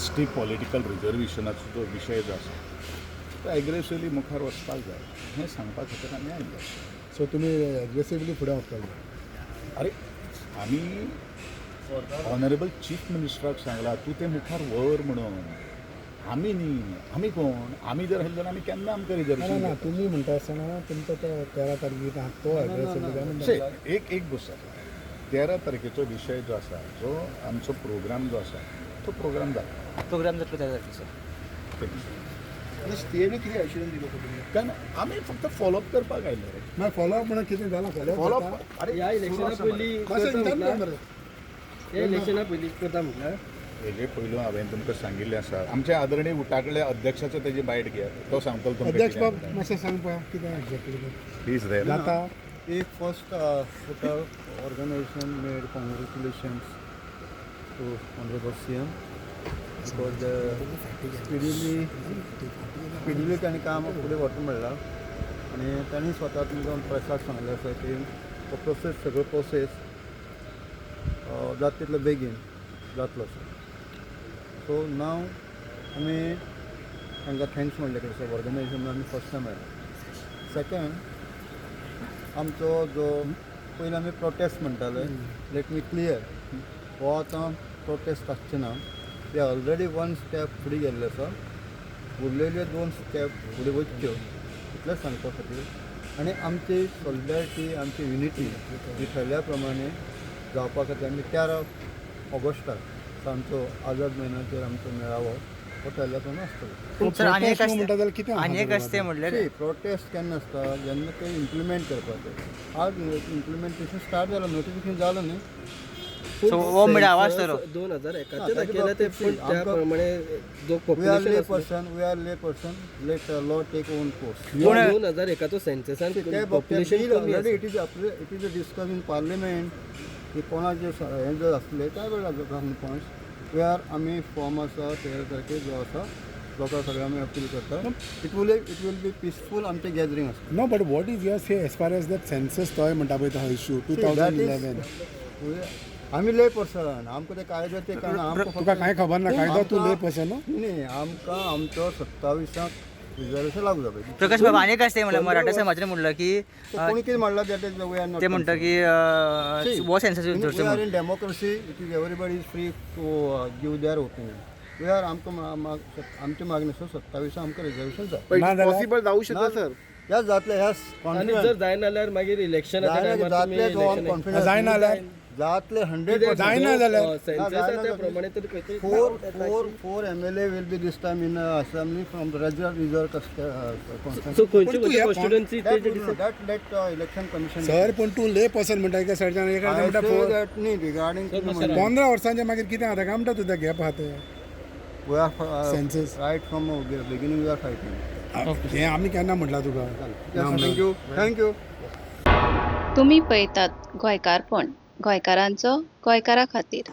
S T political रिजर्वेशनाचो जो विशय जो आसा तो एग्रेसिवली मुखार वचपाक जाय हें सांगपा खातीर आमी आयिल्ले. सो तुमी एग्रेसिवली फुडें वतले? अरे, आमी ऑनरेबल चीफ मिनिस्टराक सांगला, तूं तें मुखार व्हर म्हणून. आमी न्ही, आमी कोण? आमी जर आसले जाल्यार आमी केन्ना आमकां ना रिजर्वेशन. ना, तुमी म्हणटा आसतना तुमचो तो 13 तारखेर आहा तो एग्रेसिवली काय म्हणटा? See, एक एक गोश्ट आसा, 13 तारखेचो विशय जो आसा, जो आमचो प्रोग्राम जो आसा, तो प्रोग्राम जाता. प्रोग्राम जातलो 13 तारखेचो. सीएमने कितें अश्युरन्स दिलो तुमकां? कारण आमी फक्त फॉलोअप करपाक आयले रे. मागीर फॉलोअप म्हणून कितें जालां फॉलोअप? फॉलोअप, अरे, ह्या इलेक्शना सुरू आसा. पयलीं मातशें करता विचार म्हटल्यार मरे. ह्या इलेक्शना पयलीं करता म्हटल्यार? हेजे पयलू हांवें तुमकां सांगिल्लें आसा, आमच्या आदरणीय उटाकले अध्यक्षाचो तेजी बायट घेयात, तो सांगतलो तुमकां. अध्यक्ष बाब, मातशें सांग पळोवया कितें एक्झॅक्टली तें. प्लीज रे. जाता. एक first organization made congratulations to honourable CM because speedily तांणी काम फुडें व्हरता म्हणलां आनी तांणी स्वता तुमकां प्रेसाक सांगलें आसा की तो प्रोसेस, सगळो प्रोसेस जाता तितलो बेगीन जातलो असो. सो नाव आमी तांकां thanks म्हणलें कडेन ऑर्गनायजेशन आमी फर्स्ट टायम आयले. सेकंड, आमचो जो पयलीं आमी प्रोटेस्ट म्हणटाले, let me clear, हो आतां प्रोटेस्ट आसचे ना. ते ऑलरेडी वन स्टेप फुडें गेल्ले आसा, उरलेल्यो दोन स्टेप फुडें वचच्यो इतलेंच सांगपा खातीर आनी आमची सॉलिडारिटी, आमची युनिटी ही ठरल्या प्रमाणे जावपा खातीर आमी 13 ऑगस्टाक सांजचो आझाद मैदानाचेर आमचो मेळावो हो ठरल्या प्रमाणे आसतलो. सर, आनी एक प्रोटेस्ट म्हणटा जाल्यार कितें आहा आनी एक आसता तें म्हणल्यार प्रोटेस्ट केन्ना आसता? जेन्ना ते इम्प्लिमेंट करपाचें. आज इम्प्लिमेंटेशन स्टार्ट जालां, नोटिफिकेशन जालां न्ही. सो हो मेळावो आसतलो? 2001चे ना, दाखयला ते, ताचे पूण त्या प्रमाणे जो we are population lay person, we are lay person, let law take own course. 2001चो सेन्ससान ते पॉप्युलेशन कमी ऑलरेडी आसा. It is discuss in parliament की कोणाचे हें जर आसलें त्या वेळार पॉयंट्स वे आर आमी फॉर्म आसा 13 तारखेर जो आसा, लोकां सगळ्या आमी अपील करता, it will be peaceful आमचें गॅदरींग आसता. No, but what is your say as far as that census तोय म्हणटा पळय तो इशू 2011? आमी ले पर्सन, आमकां ते कायदो ते कळना आमकां. तुका कांय खबर ना कायदो? तूं ले पर्सन न्हू? न्ही, आमकां आमचो 27आंक रिजर्वेशन लागू जावपाक. प्रकाश बाब, आनी एक आसता म्हणल्यार मराठा समाजान म्हणलं की कोणी कितें म्हणलां, that is we are not ते म्हणटा की हो सेन्सस धरचो we are म्हणून. In democracy, it is everybody is free to give their opinion. We are आमकां आमची मागणी आसा, 27 आमकां रिजर्वेशन जाय. ना जाल्यार? पॉसिबल जाऊ शकता सर? ह्या जातलें, ह्या आनी जर जायना जाल्यार मागीर इलेक्शनाच्या टायमार तुमी जातलें, election- confidence. जायना जाल्यार? जातलें, 100. जायना जाल्यार? सेन्ससा त्या प्रमाणे तरी खंय तरी Four MLA will be this time in assembly from the reserve. So खंयचे पण तूं खंयचे ह्या कॉन्स्टिट्युएन्सी ते जे that let election commission. Sir, पूण तूं ले पर्सन म्हणटा एका सायडच्यान, एका म्हणटा फोर that न्ही रिगार्डींग 15 वर्सांचे मागीर कितें जाता काय म्हणटा तुझं गॅप आहा ते? We are Census. Right from beginning we are fighting. हें आमी केन्ना म्हटलां तुका ना म्हणून? Thank you, thank you. तुमी पळयतात गोंयकारपण, गोंयकारांचो गोंयकारा खातीर.